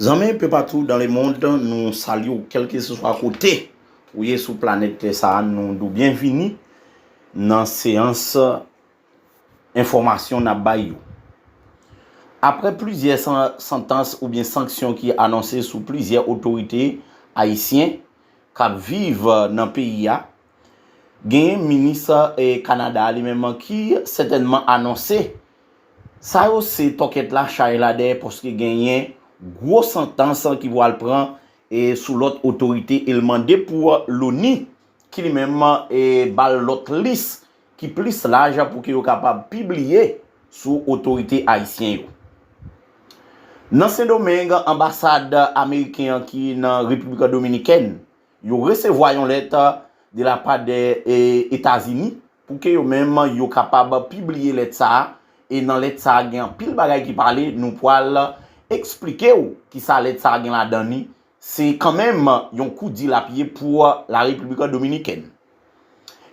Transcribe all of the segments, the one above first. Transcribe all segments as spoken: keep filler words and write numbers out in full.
Zanmi, un peu partout dans le monde, nou salye w, kèlkeseswa kote ou ye sou planèt tè sa a, nou di w byenvini nan seyans enfòmasyon n ap bay yo. Apre plizyè san- santans oubyen sanksyon ki anonse sou plizyè otorite ayisyen k ap viv nan peyi a, genyen minis, eh, Kanada a li menm ki sètènman anonse sa yo se tòkèt la, chay la dèyè, paske genyen gwo santans ki pral pran, eh, sou lòt otorite, e l mande pou Loni ki li menm, eh, ba l lòt lis ki plis laj pou ke yo kapab pibliye sou otorite ayisyen yo. Nan Sendomeng, anbasad ameriken an ki nan Repiblik Dominikèn, yo resevwa yon lèt de la pa de, eh, Etazini pou ke yo menm yo kapab pibliye lèt sa a. E nan lèt sa a, gen anpil bagay ki pale, nou pral eksplike w kisa lèt sa a gen ladan li. Se kanmenm yon kou di l ap ye pou la Repiblik Dominikèn.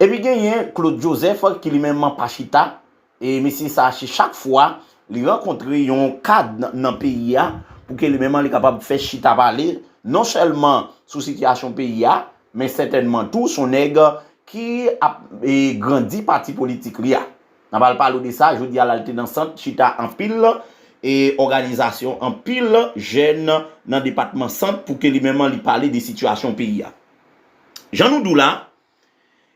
Epi genyen Claude Joseph ki li menm pa chita, e mesye sa a, se chak fwa li rankontre yon kad nan, nan peyi a, pou ke li menm li kapab fè chita pale, non sèlman sou sitiyasyon peyi a, men sètènman tou se yon nèg ki ap, e, grandi pati politik li a. N ap al pale w de sa, jodi a la l te nan sant chita anpil, e, òganizasyon, anpil jèn nan depatman Sant pou ke li menm li pale de sitiyasyon peyi a. Jan nou di w la,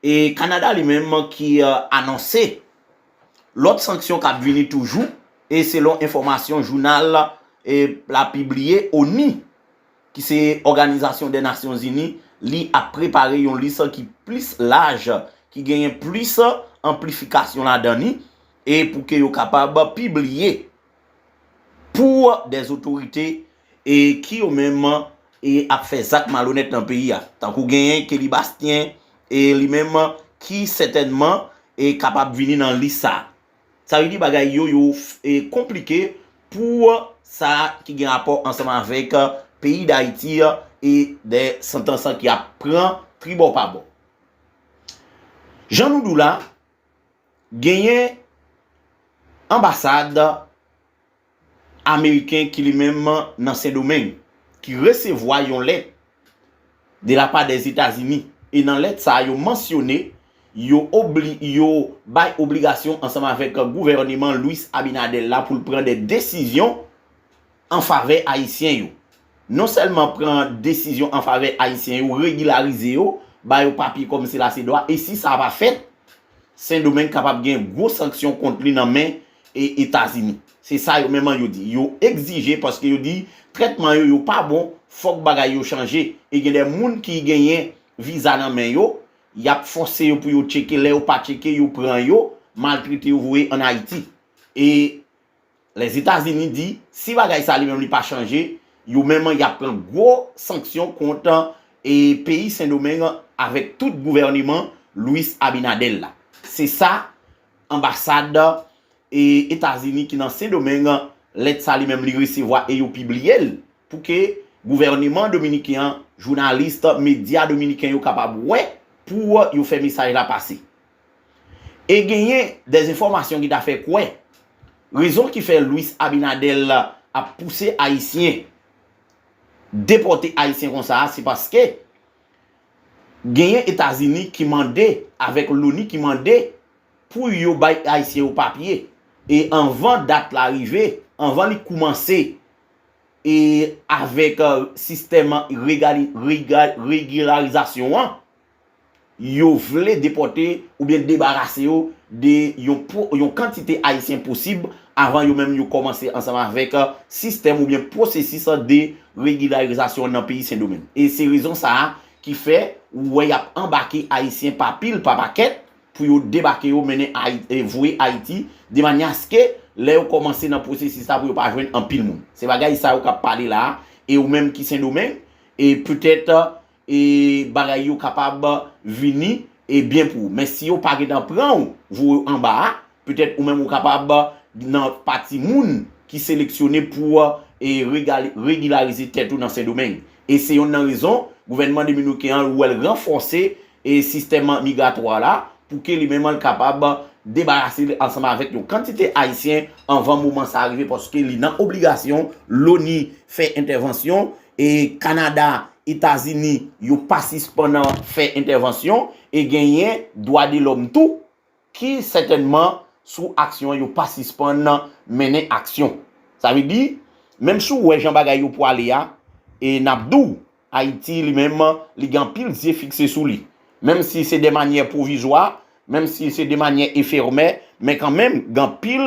e Kanada li menm ki, eh, anonse lòt sanksyon k ap vini toujou, e selon enfòmasyon jounal, eh, la pibliye, Oni, ki se Òganizasyon dè Nasyon Zini, li ap prepare yon lis ki plis laj, ki genyen plis anplifikasyon ladan li, e pou ke yo kapab pibliye pou dè otorite, e ki yo menm, e ap fè zak malonèt nan peyi a. Tankou genyen Kelly Bastien, e li menm ki sètènman, e kapab vini nan lis sa a. Sa vle di bagay yo, yo, e konplike pou sa ki gen rapò ansanm avèk, e, peyi Dayiti, e dè santans ki ap pran tribò pa bò. Jan nou di w la, genyen anbasad ameriken ki li menm nan Sendomeng, ki resevwa yon lèt de la pa dè Etazini. E nan lèt sa a, yo mansyone, yo obli-, yo bay obligasyon ansanm avèk gouvèneman Luis Abinader la pou l pran de desizyon an favè ayisyen yo. Non sèlman pran desizyon an favè ayisyen yo, regilarize yo, ba yo papye kòm se la se dwa, e si sa pa fèt, Sendomeng kapab gen gwo sanksyon kont li nan men, e, Etazini. Se sa yo menm yo di. Yo egzije paske yo di trètman yo, yo pa bon, fòk bagay yo chanje. E gen de moun ki genyen viza nan men yo, y ap fòse yo pou yo tcheke, lè yo pa tcheke, yo pran yo, maltrete yo, voye ann Ayiti. E Lèzetazini di, si bagay sa li menm li pa chanje, yo menm y ap pran gwo sanksyon kont, e, peyi Sendomeng avèk tout gouvèneman Luis Abinader la. Se sa anbasad, e, Etazini ki nan Sendomeng, lèt sa li menm li resevwa e yo pibliye l pou ke gouvèneman dominiken an, jounalis, medya dominiken yo kapab wè pou yo fè mesaj la pase. E genyen dèzenfòmasyon ki ta fè kwè rezon ki fè Luis Abinader ap pouse Ayisyen depòte Ayisyen konsa a, se paske genyen Etazini ki mande, avèk Loni ki mande pou yo bay Ayisyen yo papye. E anvan dat la rive, anvan li koumanse, e avèk, eh, sistèm regali-, regal-, regilarizasyon an, yo vle depòte oubyen debarase yo de yon po-, yon kantite Ayisyen posib avan yo menm yo kòmanse ansanm avèk, eh, sistèm oubyen pwosesis de regilarizasyon nan peyi Sendomeng. E se rezon sa a ki fè ou wè y ap anbake Ayisyen pa pil, pa pakèt, pou yo debake yo, mennen Ayi-, e, voye Ayiti, de manyè aske lè yo kòmanse nan pwosesis la pou yo pa jwenn anpil moun. Se bagay sa yo k ap pale la a, e ou menm ki Sendomeng, e petèt, e bagay yo kapab vini, e byen pou ou. Men si yo pa gentan pran ou, voye w anba a, petèt ou menm ou kapab nan pati moun ki seleksyone pou, e, regali-, regilarize tèt ou nan Sendomeng. E se yonn nan rezon gouvènman dominiken an wè l ranfòse, e, sistèm migratwa la pou ke li menm l kapab debarase l ansanm avèk yon kantite Ayisyen anvan moman sa a rive, paske li nan obligasyon Loni fè entèvansyon, e Kanada, Etazini, yo pa sispann fè entèvansyon, e genyen dwa de lòm tou, ki sètènman sou aksyon an, yo pa sispann mennen aksyon. Sa vle di, menm si w wè jan bagay yo pwale a, e n ap di w, Ayiti li menm, li gen anpil zye fikse sou li. Menm si se de manyè pwovizwa, menm si se de manyè efemè, men kanmenm, gen anpil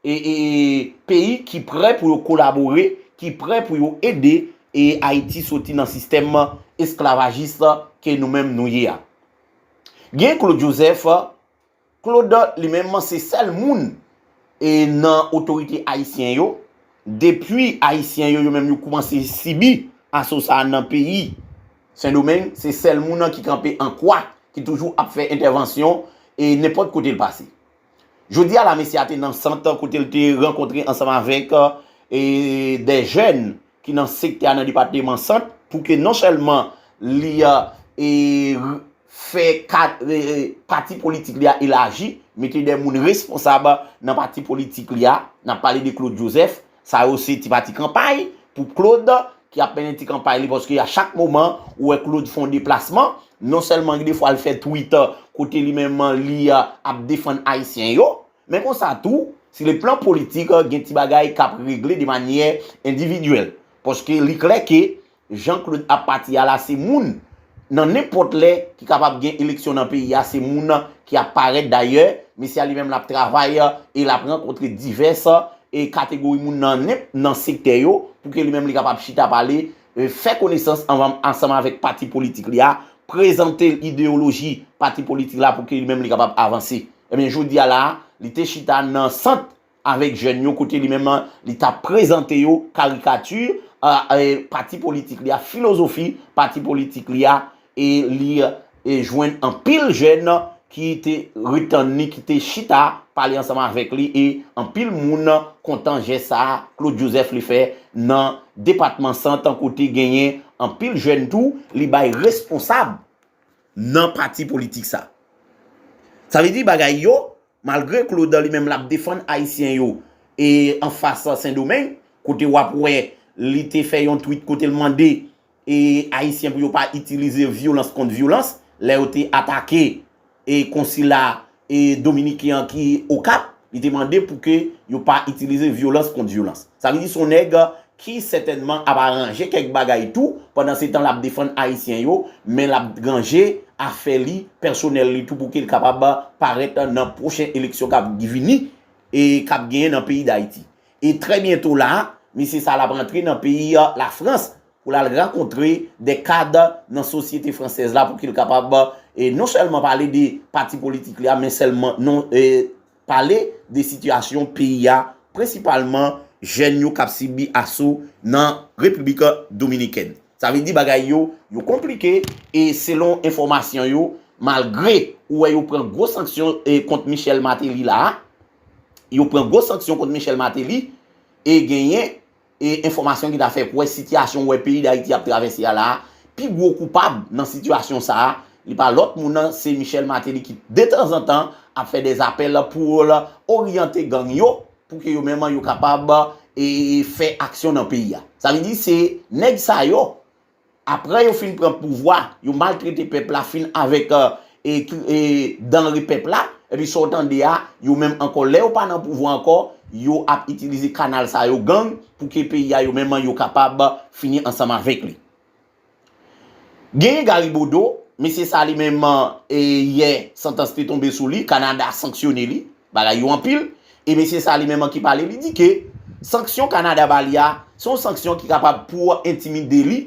e, e, peyi ki prè pou yo kolabore, ki prè pou yo ede e Ayiti soti nan sistèm esklavajis ke nou menm nou ye a. Gen Claude Joseph, Claude li menm se sèl moun e nan otorite ayisyen yo, depi ayisyen yo, yo menm yo koumanse sibi aso sa a nan peyi Sendomeng, se sèl moun nan ki kanpe an kwa, ki toujou ap fè entèvansyon e nenpòt kote l pase. Jodi a la, mesye a te nan Sant kote l te rankontre ansanm avèk e, de jèn ki nan sektè a nan depatman Sant pou ke non sèlman li e, fè kat, e, e, pati politik li a elaji, mete de moun responsab nan pati politik li a. N ap pale de Claude Joseph. Sa yo se ti pati kanpay pou Claude ki ap mennen ti kanpay li, paske a chak moman ou wè Claude fè yon deplasman, non sèlman gen de fwa l fè tweet kote li menm li ap defann Ayisyen yo, men konsa tou, si le plan politik, gen ti bagay k ap regle de manyè endividyèl. Paske li klè ke Jean Claude ap pati a la, se moun nan nenpòt lè ki kapab gen eleksyon nan peyi a, se moun ki ap parèt. Dayè, mesye a li menm l ap travay e l ap rankontre divès e kategori moun nan nenp nan sektè yo pou ke li menm li kapab chita pale, e, fè konesans anvan, ansanm avèk pati politik li a, prezante l ideyoloji pati politik la pou ke li menm li kapab avanse. Ebyen, jodi a la, li te chita nan Sant avèk jèn yo kote li menm li t ap prezante yo karikati, e, e, pati politik li a, filozofi pati politik li a, e li e jwenn anpil jèn ki te ret tann li, ki te chita pale ansanm avèk li, e anpil moun kontan jès sa a Claude Joseph li fè nan depatman Sant, kote genyen anpil jèn tou li bay responsab nan pati politik sa. Sa vle di bagay yo, malgre Claude li menm l ap defann Ayisyen yo e anfas Sendomeng, kote w ap wè li te fè yon tweet kote l mande e Ayisyen pou yo pa itilize vyolans kont vyolans, lè yo te atake e konsila e dominiken an ki Okap, li te mande pou ke yo pa itilize vyolans kont vyolans. Sa vle di se yon nèg ki sètènman ap aranje kèk bagay tou, pandan se tan l ap defann Ayisyen yo, men l ap ranje afè li, pèsonèl li tou pou ke l kapab parèt nan pwochen eleksyon k ap vini e k ap genyen nan peyi Dayiti. E trè byento la, mesye sa l ap rantre nan peyi Lafrans pou l al rankontre de kad nan sosyete fransèz la pou ke l kapab e non sèlman pale de pati politik li a, men sèlman non, e, pale de sitiyasyon peyi a, prensipalman jèn yo k ap sibi aso nan Repiblik Dominikèn. Sa vle di bagay yo, yo konplike, e selon enfòmasyon yo, malgre ou wè yo pran gwo sanksyon e kont Michel Martelly la a, yo pran gwo sanksyon kont Michel Martelly, e genyen e enfòmasyon ki ta fè kwè sitiyasyon wè peyi Dayiti ap travèse a la a, pi gwo koupab nan sitiyasyon sa a, li pa lòt moun nan, se Michel Martelly ki detanzantan ap fè de apèl pou l oryante gang yo, pou ke yo menm yo kapab e fè aksyon nan peyi a. Sa vle di se nèg sa yo, apre yo fin pran pouvwa, yo maltrete pèp la, fin avèk e, e danre pèp la, epi sa w tande a, yo menm ankò, lè yo pa nan pouvwa ankò, yo ap itilize kanal sa yo, gang, pou ke peyi a yo menm yo kapab fini ansanm avèk li. Genyen Gary Bodeau, mesye sa li menm e yè santans te tonbe sou li, Kanada sanksyone li, bagay yo anpil, e mesye sa li menm ki pale, li di ke sanksyon Kanada ba li a, se yon sanksyon ki kapab pou entimide li,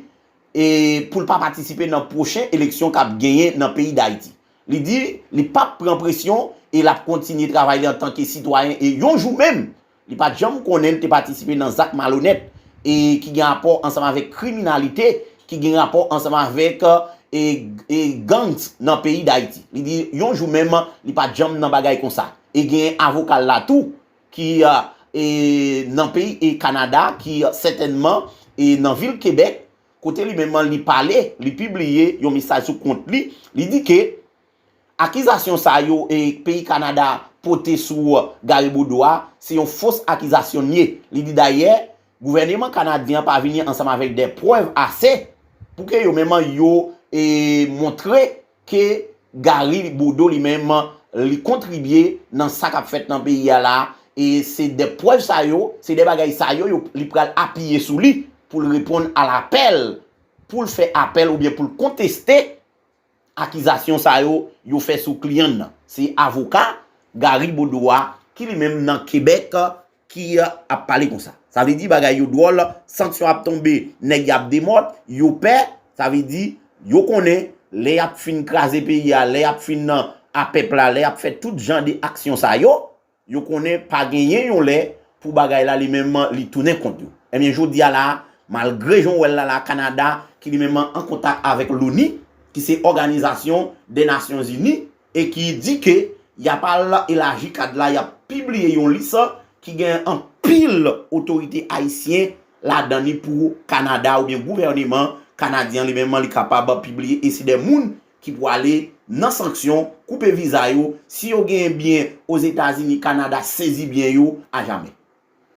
e pou l pa patisipe nan pwochen eleksyon k ap genyen nan peyi Dayiti. Li di li p ap pran presyon e l ap kontinye travay li antanke sitwayen e yon jou menm, li pa t janm konnen l te patisipe nan zak malonèt e ki gen rapò ansanm avèk kriminalite, ki gen rapò ansanm avèk e, e gangs nan peyi Dayiti. Li di yon jou menm li pa t janm nan bagay konsa. E gen avoka l la tou ki e, nan peyi e Kanada, ki sètènman e nan vil Kebèk, kote li menm li pale, li pibliye yon mesaj sou kont li, li di ke akizasyon sa yo e peyi Kanada pote sou Gary Bodeau a, se yon fos akizasyon l ye. Li di dayè, gouvèneman kanadyen an pa vini ansanm avèk de prèv ase pou ke yo menm yo e, montre ke Gary Bodeau li menm li kontribye nan sa k ap fèt nan peyi a la. E se de prèv sa yo, se de bagay sa yo, yo li pral apiye sou li pou l reponn a lapèl, pou l fè apèl oubyen pou l konteste akizasyon sa yo yo fè sou kliyan l nan. Se avoka Gary Bodeau a ki li menm nan Kebèk ki ap pale konsa. Sa vle di bagay yo dwòl, sanksyon ap tonbe, nèg y ap demòt, yo pè, sa vle di yo konnen lè y ap fin kraze peyi a, lè y ap fin nan a pèp la, lè y ap fè tout jan de aksyon sa yo, yo konnen pa genyen yon lè pou bagay la li menm li tounen kont yo. Ebyen, jodi a la, malgre jan w wè l la, la, Kanada, ki li menm an kontak avèk loni, ki se Òganizasyon de Nasyon Ini, e ki di ke y ap al elaji kad la, y ap pibliye yon lis ki gen anpil otorite ayisyen ladan li pou Kanada oubyen gouvèneman kanadyen li menm li kapab pibliye, e se de moun ki pwale nan sanksyon, koupe viza yo, si yo genyen byen Ozetazini, Kanada sezi byen yo ajamè.